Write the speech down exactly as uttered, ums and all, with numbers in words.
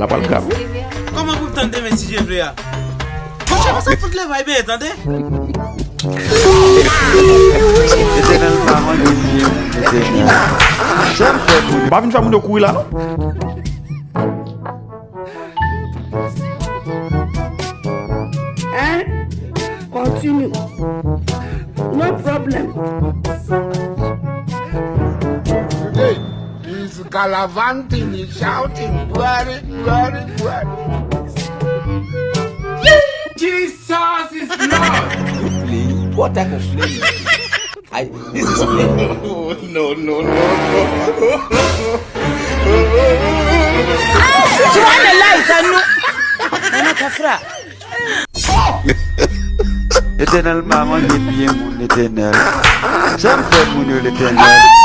Sa pral grav. Kòman pou m tann demen si Dye vle a? Monchè, konsa fout leve ay benyen, tande. Etènèl pa mande byen moun, Etènèl. Janm fè moun. Pa vin fè moun yo kouri la non. Hein? Continue. No problem. Today is gallivanting, is shouting, bloody, bloody, bloody. Jesus is Lord! You play, what type of play? I, this is play. No, no, no. Twa nan lay sa nou. Nan nan kafra. Etènèl pa mande byen moun, Etènèl. Janm fè moun yo, Etènèl.